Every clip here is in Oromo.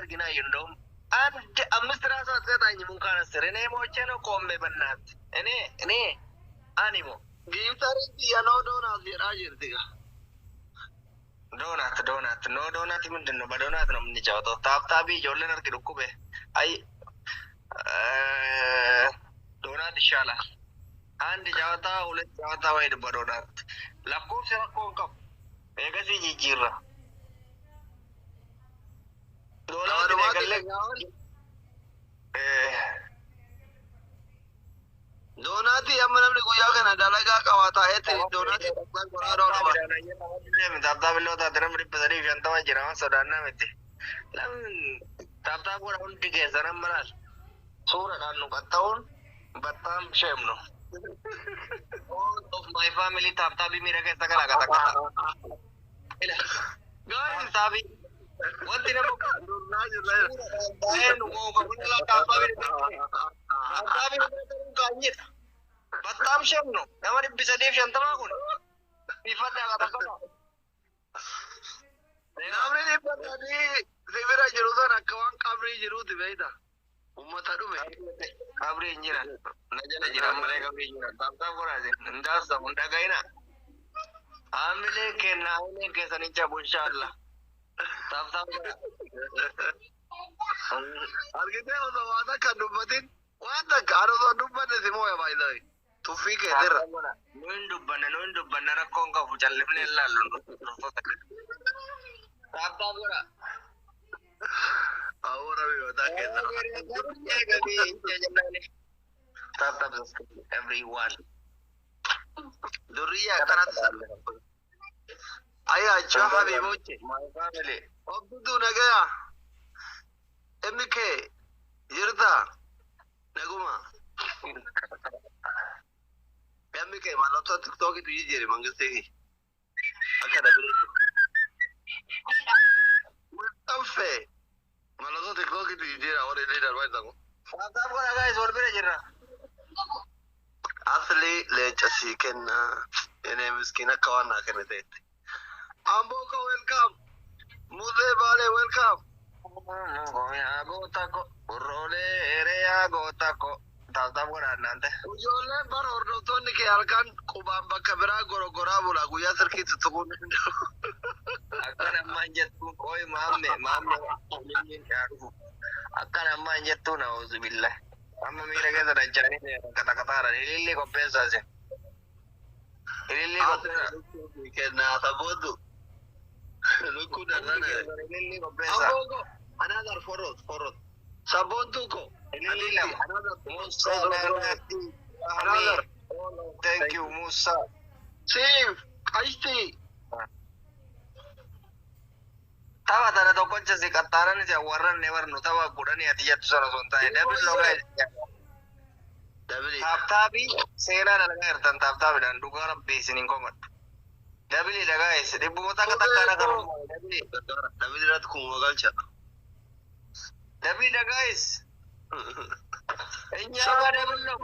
erginaa እንደውም አንድ አምስት ራሱ አትሰጣኝም እንኳን 10። እኔ ሞቼ ነው ቆሜ። በእናትህ እኔ አኒሞ Giiftariin kiyya no donut jedhaa jirti gaa. Donut, donut, no donut. ምንድን ነው? በዶናት ነው የምንጫወተው። Tap tap ijoolleen harki dhukkube. አይ፣ ዶናት ይሻላል። አንድ ጨዋታ፣ ሁለት ጨዋታ ወይ በዶናት lakkoofsi rakkoo hin qabu. Eegasii jijjiirra. Doonaatiin eegallee. Doonatii amma namni guyyaa kana dalagaa qaba taa'etti doonatii goraa doonuma. Tap tap illee taate namni 350 jira, waan sodaannaa miti. Tap tap godha hundi keessan. Amma laal, suuraadhaan nu qaxxa'uun battaan sheemnu. All of my family, tap tapii miira keessa gala kata. Guys, Tap tapii wanti nama durnaa jirra. baay'een nu moofa kun laa tap tapii tap tapii kaanyidha. Battaan sheemnu nama 350 kun ifadhaa kata kata. Namni 300 si bira jiru san akka waan qabrii jiruuti beeyta. Uummata dhume. Qabrii hin jiran. Na jala jiran malee qabrii hin jiran. Tap tap godhaa isin. Hin taasisamu, hin dhaga'ina. Haamileen kenna, haamileen keessan hin cabu inshaallah. Tap tap godhaa. Argitee, osoo waan takka hin dubbatin, waan takka ani osoo hin dubbanne si mooya baay'ee. Tuffii keetirra. Nu hin dubbanne, nu hin dubbanne, rakkoon qabu, callifnee hin laallu. Tap tap godhaa. Awwaara biyyoota keessa. Tap tap everyone. Durriyyee akkanatti sana. Ayyaachoo habiiboche. My family. Obduu nagaya. MK jirta? Naguma. MK mallattoo TikTokitu jijjiiri mangistii akka dabile. Maxxanfee mallattoo TikTokitu jijjiira warri illee darbaa jirtan kun. Tap tap godhaa guys, wal bira jirra. Asli leenca sii kenna. Enee miskiin akka waan naa kenniteetti. Amboko, welcome. Muzee Baalee, welcome. Goota ko urroolee ereyaa goota ko tap tap godhaa naante. Ijoolleen bara hordoftoonni kee halkan qubaan bakka biraa gorogoraa bula, guyyaa sirkii tuttuquu danda'u. Akkan ammaan jettu qoy, maamme maamme yaa dhufu. Akkan ammaan jettu na'uuzu billah. Amma miira keessa dacha'anii katakataadhaan ilillee qopheessaa isin. Ilillee qopheessaa. Kennaa sabooddu. Lukkuu darrana. Ilillee qopheessaa. Amboko another foros foros. Saboontu ko. Ilillee lama. Another. Musa Nanati. Another. Thank you, Musa. Siif qashti. Tapha tana tokkocha si qaxxaaran si awwarran ne barnu tapha 10 ati jettu sana osoo hin taane double logaa. Double. Tap tapii seenaa dalagaa jirtan tap tapiidhaan, dhugaa rabbii isin hin komadhu. Double dhagaa is dhibbuma takka takkaadha kan double. Double irratti kuma galcha. Double dhagaa is. Enyaa double ነው.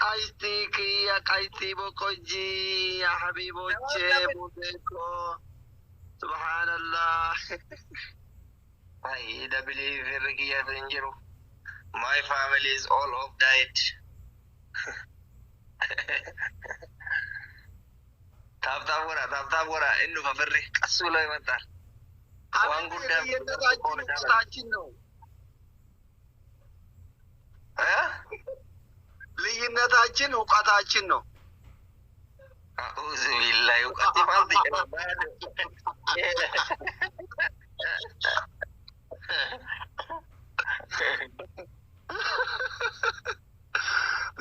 Qashtii kiyya, qashtii boqqojjii, yaa habiibochee muzeekoo, subhaanallah. Ay, double firri kiyya hin jiru. My family is all of died. Tap tap godha, tap tap godha, inni dhufa firri qas ብሎ ይመጣል። waan guddaa ልዩነታችን እውቀታችን ነው። እ? ልዩነታችን እውቀታችን ነው። አዑዙ ቢላሂ፣ እውቀት ማለት ይችላል።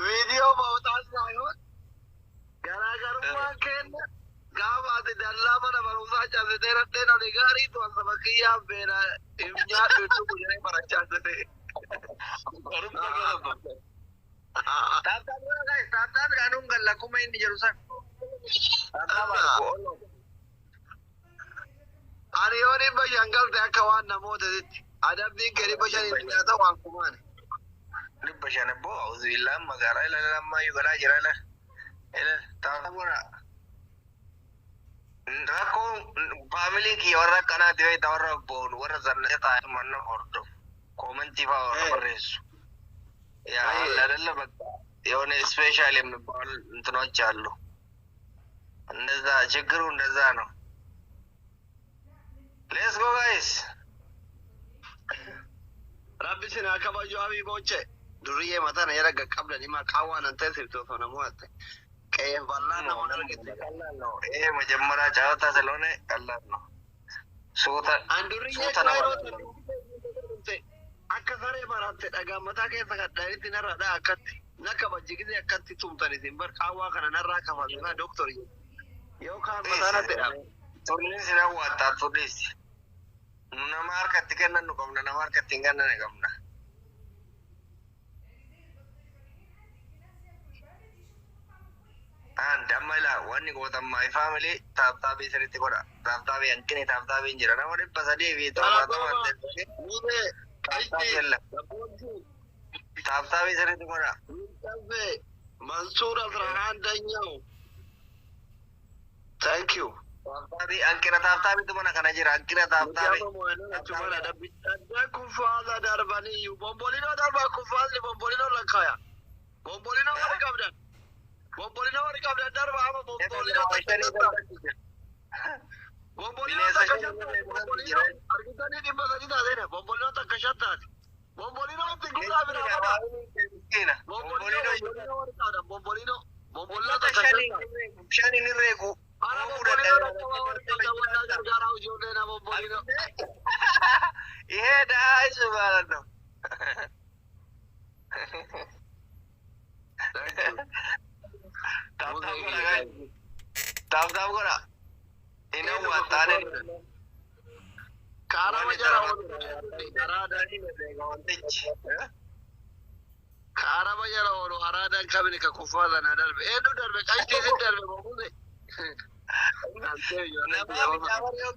ቪዲዮ ማውጣት ሳይሆን garaagarummaan keenya gaafa ati dallaa mana barumsaa cabsitee radheen ani gaarii tuan saba kiyyaan beena hin nyaadhu itti jedhee barachaa ture. Tap tap godha guys, tap tap dhaanuun galla akkuma inni jedhu san. Tap tap argu. Ani yoo 500 galte akka waan namootatitti adabbiin kee 500 hin nyaata waan kumaani. 500 ibboo, a'uuzu billaa, magaalaa ilala ammaa galaa jira ila. Ila tap tap godha. Rakkoon faamiliin kiyya warra akkanaati beektaa, warra boonu, warra zanna'ee taa'ee manna hordofu, comment fa'aa warra barreessu. ያ አለ አይደለ በቃ የሆነ special የሚባሉ እንትኖች አሉ። እንደዛ ችግሩ እንደዛ ነው። Let's go, guys. Rabbi sin haa kabaju habiibooche. Duriyyee mataan jara qaqqabdan himaa qaawwaan an teessiftu osoo namuu hatte. Qe'eef bal'aan namoonni argite. ቀላል ነው ይሄ መጀመሪያ ጨዋታ ስለሆነ ቀላል ነው። ሱታ An duriyyee ሱታ ነው። yeroo akka saree baratte dhagaa mataa keessa kadhaanitti narra dhaa akkatti na kabajji gisee akkatti tumtan isin bar qaawwaa kana narraa kafalmaa doktori. Yookaan mataa natti dhaab. Turniin sin hawwataa turnis nama harkatti kennan nu qabna, nama harkatti hin kennane qabna. አንድ amma ilaa wanni gootan, my family, tap tap sirriitti godha. Tap tap hanqini tap tapiin jira, nama 370 Muuzee tap tap የለም። Tap tap sirriitti godha. መንሱር 11ኛው thank you. Tap tap hanqina tap tapiitu mana kana jira, hanqina tap tap. Kufaasa darbaniyyuu bombolinoo darbaa kufaasni bombolinoo lakkaaya. Bombolinoo warri qabdan. Bombolinoo warri qabdan darbaa ama bombolinoo takka shantaati. Bombolinoo takka shantaati. Bombolinoo argitanii 300 taateena. Bombolinoo takka shantaati. Bombolinoo itti guutaa bira badaa. Bombolinoo bombolinoo warri qabdan bombolinoo bombolinoo takka shantaati. Shaniin herreegu. Ana bombolinoo takka warri qabdan wallaa gargaaraa ijoollee na bombolinoo. ይሄ ዳይስ ማለት ነው። Thank you. Tap tap godha, guys. Tap tap godha. Inni hawwataan Kaarama jala oolu wantichi. Kaarama jala oolu araadaan kabini ka kuffaa sana darbe. Eenyu darbe? Qashtii darbe boquse. Namaa fidaa warra yoo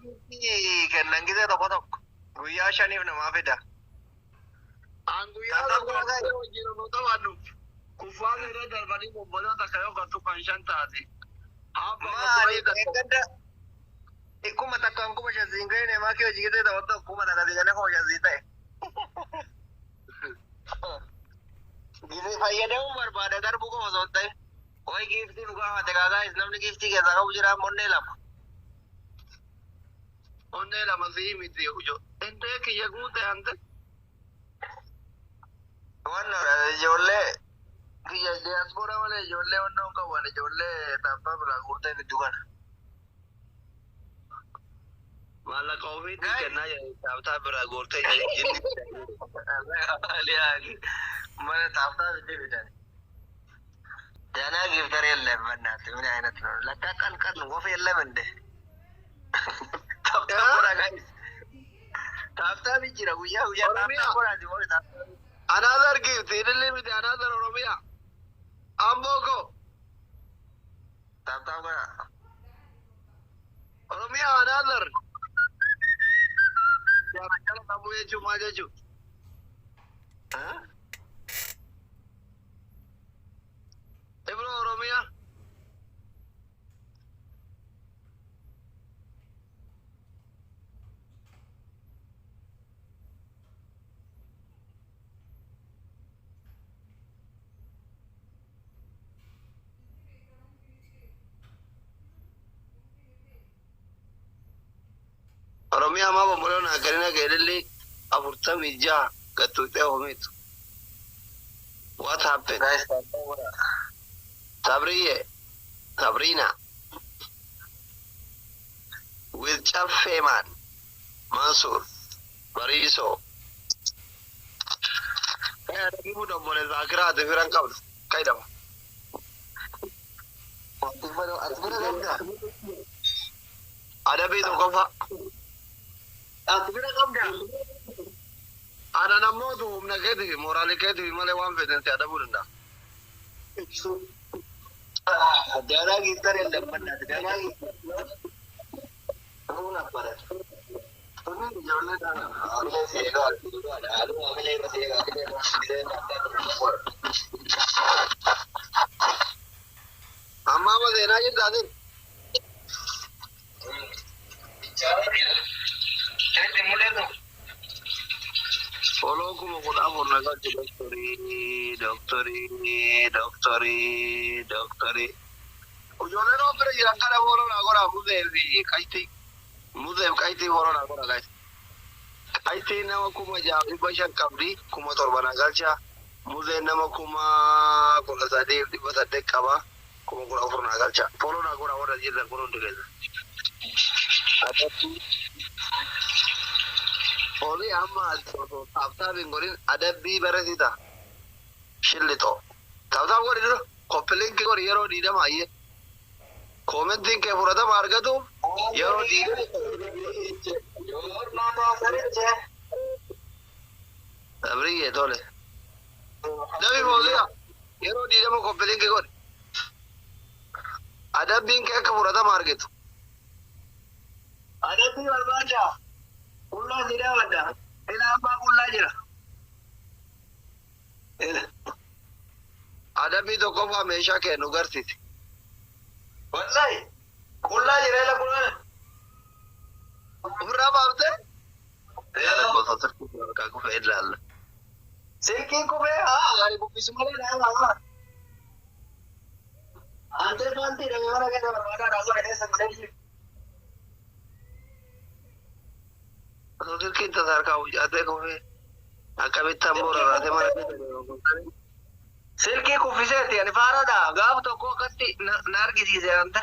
kennan gisee tokko tokko guyyaa 5f namaa fida. An guyyaa tokko wajjin osoo taphannu kuffaa irra darbanii bomboloo takka yoo gattu kan shan taate. Maali eeggadda 1000n 5,000 siin gahine maa kee hojii gisee tokko tokko 1000 siin gahine 5,000 sii ta'e. Gisee fayyadamuu barbaada darbuu qofa osoo hin ta'in. Wayi gift nu gaafate gaagaayis, namni gift keessaa qabu jira onnee lama. Onnee lama sii miti ujo. Indee kiyya guute ante. Wannan ijoollee kiyya diyaaspoora malee ijoollee onnoo hin qabu, ijoollee taappaa biraa guurtee fiddu kana. Maallaqa ofiitti kennaa taaptaa biraa guurtee jinni. Mana taaptaa fidee fidan. ደህና gifter የለም። በእናትህ ምን አይነት ነው? ለካ ቀን ቀን ወፍ የለም እንዴ? Tap tap godha, guys. Tap tap jira guyyaa guyyaa tap tap godhaati warri tap tap. Another gift, ililli miti another Oromiyaa. Amboo koo. Tap tap godha. Oromiyaa another. Jara jala qabu jechuun maal jechuun? Ibro Oromiyaa. Oromiyaa maa bomboleon akkanina keelilli 46 gattuuxee homitu. What happened? Guys, tap tap godha. Sabriye, Sabrina, with Chaffeman, Mansour, Bariso. Kaya dombolee Zaakiraati firan qabdu. Kaydama. Ati bira qabdaa? Adabii tokkoffaa. Ati bira qabdaa? Ana namoota humna keetiif mooraalii keetiif malee waan fedhan si adabuu danda'a. ደህና gifter የለም። በእናትህ ደህና gifter ጥሩ ነበረ። Ijoollee kana hamilee si eegaa aduu hamilee irra si eegaa gisee. Amma amma seenaa jirta asin. 14,000 na galche. Doktorii, doktorii, doktorii, doktorii. Ijoolleen of bira jiran kana follow naa godhaa, Muzee fi Qaytii. Muzee fi Qaytii follow naa godhaa, guys. Qaytiin nama 6,500 qabdi, 7,000 na galcha. Muzeen nama 13,800 qaba, 14,000 na galcha. Follow naa godhaa warra jirtan kun hundi keessa. Adabbii olii amma osoo tap tap hin godhin adabbii barreessita. Shillixoo. Tap tap godhi dura. Copy link godhi yeroo 20 hayyee. Commentiin kee fudhatama argatu yeroo 20. Sabriyyee, tole. Dabi Fooziyaa, yeroo 20 copy link godhi. Adabbiin kee akka fudhatama argatu. Adabbii barbaada. Qullaa si daawwadha. Ilaa abbaa qullaa jira. Adabbii tokkoffaa, meeshaa kee nu garsiisi. Wallahi. Qullaa jira, ila qullaa. Ofirraa baaftee? Yaada gosa sirrii harkaa kufee ilaalla. Silkiin kufee haa ani bubbisu malee dhaaba. Antee paantii dha, mana keessa barbaadaa dhaabaa keessa malee. Osoo silkiin tasa harkaa bucaatee kufee akkamitti ammoo rarraatee mana keessa deema? Silkii kuffiseeti, ani faaraadha. Gaaf tokko akkatti na argisiise ante.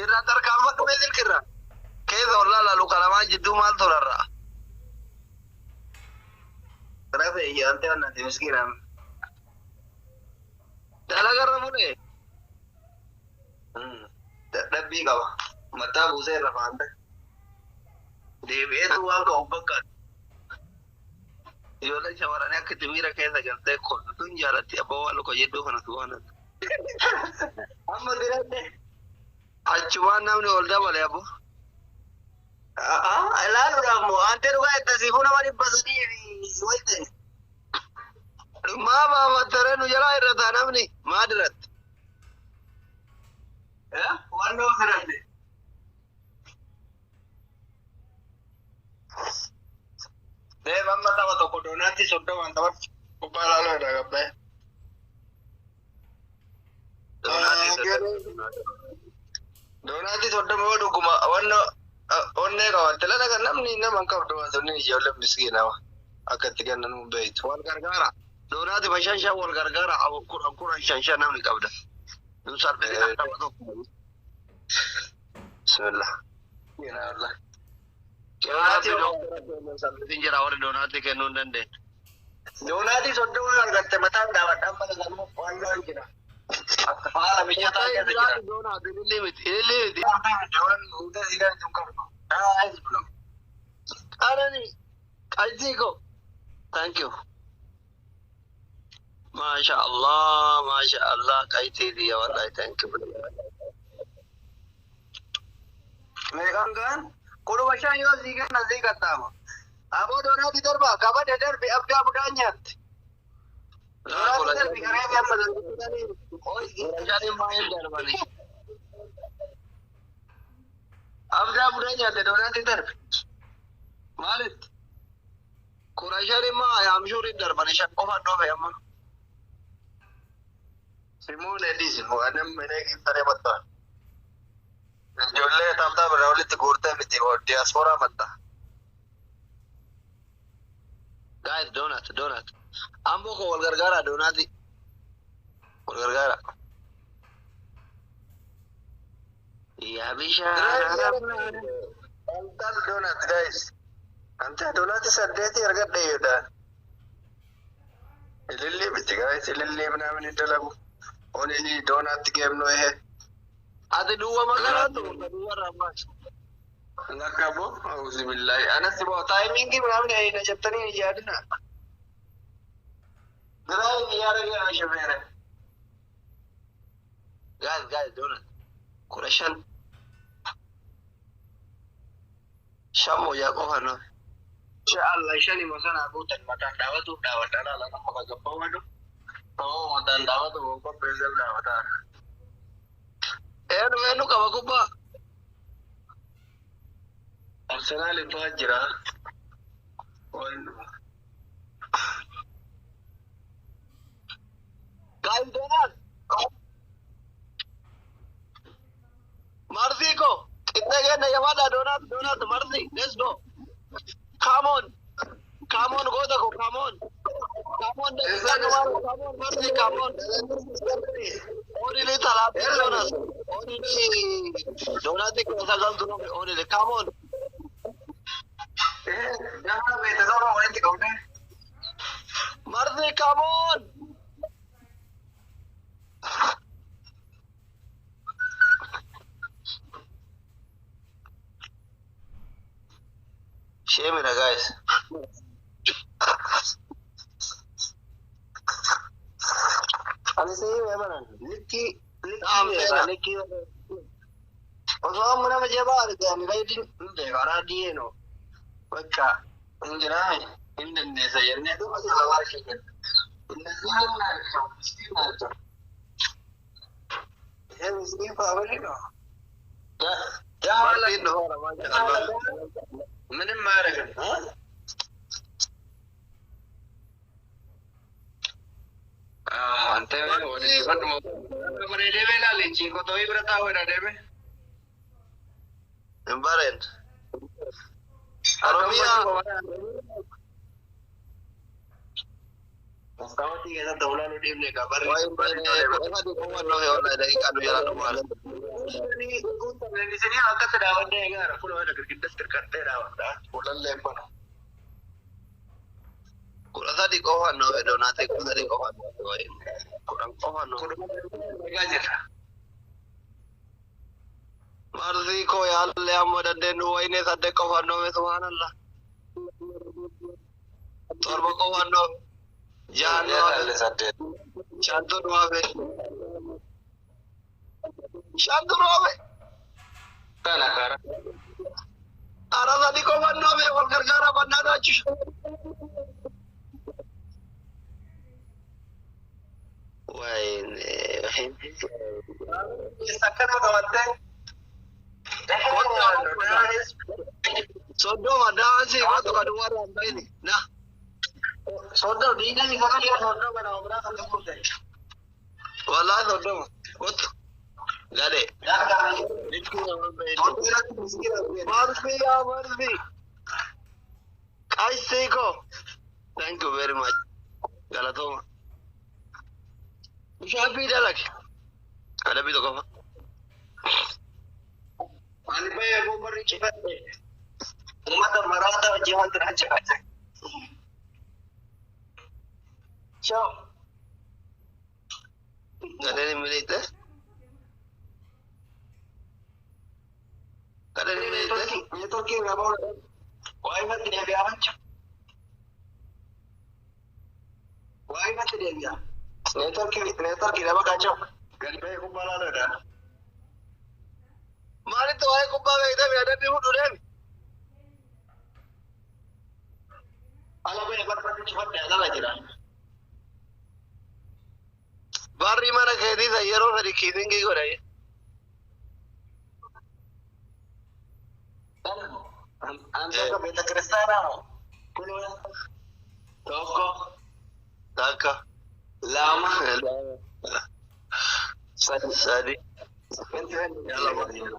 Irraa tarkaanfadhu mee silkirra. Keessa ol laalu kalamaa jidduu maaltu rarra'a? Rafe ante annati miskiinaan. Dalagarra fuudhee. Dadhabbii qaba. Mataa buusee irra faante. Deebi'eetu waan qabu bakka. Ijoolleen shamarranii akka itti miira keessa galtee kolfituun jaalatti, abbaa waan luka jidduu kana subhaanallah. Amma diradde. Achumaan namni ol dabale abbo. Ilaaluudhaaf moo ante dhugaa itti siifuu nama 300 fi wayi ta'e. Maa baafattaree nu jalaa irra namni maa diratti? Waan nama diradde. Deem, amma tapha tokko doonaatti 30n taphatti kubbaa ilaaluu irraa gabbee. Doonaatti 30 yoo dhuguma wanna onnee qabatte lana kan namni nama hin qabdu, wantoonni ijoollee miskiina akka itti kennan hin beektu. Wal gargaara. Doonaati bashan shan wal gargaara, 10 10 5 5 namni qabda. Nu salphisina tapha tokko. Bismillah. Doonaati salphisin jira, warri doonaatti kennuu hin dandeenye. Doonaatti 30 argatte mataan dhaabadhaan mana galuu waan loon jira. Akka haala mijataa keessa jira. Doonaati ilillee miti, ilillee miti. Waan hunda sigaa hin qabdu. Qarani qalbii ko. Thank you. Masha Allah, Masha Allah, qaytii diya wallahi, thank you. Meeqaan gaan 15 yoo sii kenna sii qaxxaama. Aboo doonaatti darba kabade darbi abdaa budaan nyaatti. Doonaatti darbi karee amma darbi. Shaniin baay'ee darbani. Abdaa budaan nyaatte, doonaatti darbi. Maalitti? 15 immoo amshuuriin darbani, shan qofaan dhoofe amma. Simuun edis waan namni giftare battaa. Ijoollee taptaa bira walitti guurtee miti diyaasporaa matta. Guys, donut, donut. Amboo ko wal gargaara doonaati. Wal gargaara. Yaa bishaan. Antal donut, guys. Ante donut saddeeti argadhe yoodhaan. Ilillee miti, guys, ilillee ምናምን dalagu. Only donut game no ehe. Ati duwwa makaraatu duwwa rammaas. Lakkabo auzu billahi. Anas boo timing ምናምን na jettanii hin yaadina. Biraa hin yaada gara shifeere. Guys, guys, donut. 15. Shan mooyaa qofa no. Insha Allah shani masana guutan mataan dhaabatuuf dhaabadha laala nama gaggabbawadu. Ta'oo mataan dhaabatu qopheesseef dhaabataa. Eenyu eenyu qaba kubbaa? Arsenaal itti jira. Guys, donut. Marzi ko. Qixxee kenna jabaadha donut, donut, Marzi. Let's go. Come on. Come on, goota ko, come on. Come on, daqiiqaa dhumaarra. Come on, Marzi, come on. Only 30 donut. Only donut 19 dhufe only. Come on. Jaha beeksisa walitti qabne. Marzi, come on. Shame guys. Ani sii beekaman likkii Naam, likkii beeka seena. Likkii osoo amma nama jabaa argani reediin hin beeka raadiyeeno bakka hin jiraame hin dandeessa jennee dhuma jala waa ishee kenna. እነዚህ ናቸው ምስኪን ናቸው። ይሄ ምስኪን ፋሚሊ ነው። ደሃ Marziin dhufaara maasha Allah. ምንም አያደርግም። አንተ ወደ deeme ilaali chiikotoo bira taa'u deeme. Hin bareen. Oromiyaa. Mastaawwatii keessatti ulaa nu dhiibne egaa barri. Waa hin baree 13 qofaan dhufe wallahi daqiiqaa nu jala dhumaara. Isinii akkatti daawwadhee egaa fuula girgiddas tirkattee daawwadha. Fuulallee banu. 13 qofaan dhufe donaatee 13 qofaan dhufe 10 qofaan dhufe. Egaa jirra. Marzii koo yaallee amma dandeenyu wayinee 8 qofaan dhufe subhaanallah. 7 qofaan dhufe. 6 dhufe. 8. 5 dhufe. 5 dhufe. Kana karaa. Ara 3 qofaan dhufe wal gargaara bannaa achi. Wayinee. Akkana qabattee. 30 daansii kootu kan duwwaa hin ta'ini. Na. 30 29 30 kana obiraa kan qabuute. Wallahi 30. Kootu. Gadee. Marzi yaa Marzi. Qaissii koo. Thank you very much. Galatooma. Bishaan fi dalage. Adabbii tokko qofa. Ani baay'ee gobarri cifadhe. Uummata maraata wajjin wanti na cifadhe. Ciao. Gadeen hin miliqxe. Gadeen hin miliqxe. Neetworkii irraa ba'uudha. Waa ifatti deebi'aa jechuudha. Waa ifatti deebi'aa. Neetworkii nama kaachoo. Gadi ba'ee kubbaa laaluudha. Maalitti waa'ee kubbaa beektaa fi adabbii fudhu deemi. Ala ba'ee barbaadu cufadhe alala jira. Barri mana keetii san yeroo sadi kiisingii godhe. Antoka beeta kiristaanaa moo? Tokko. Takka. Lama. 3. 3. Yalla.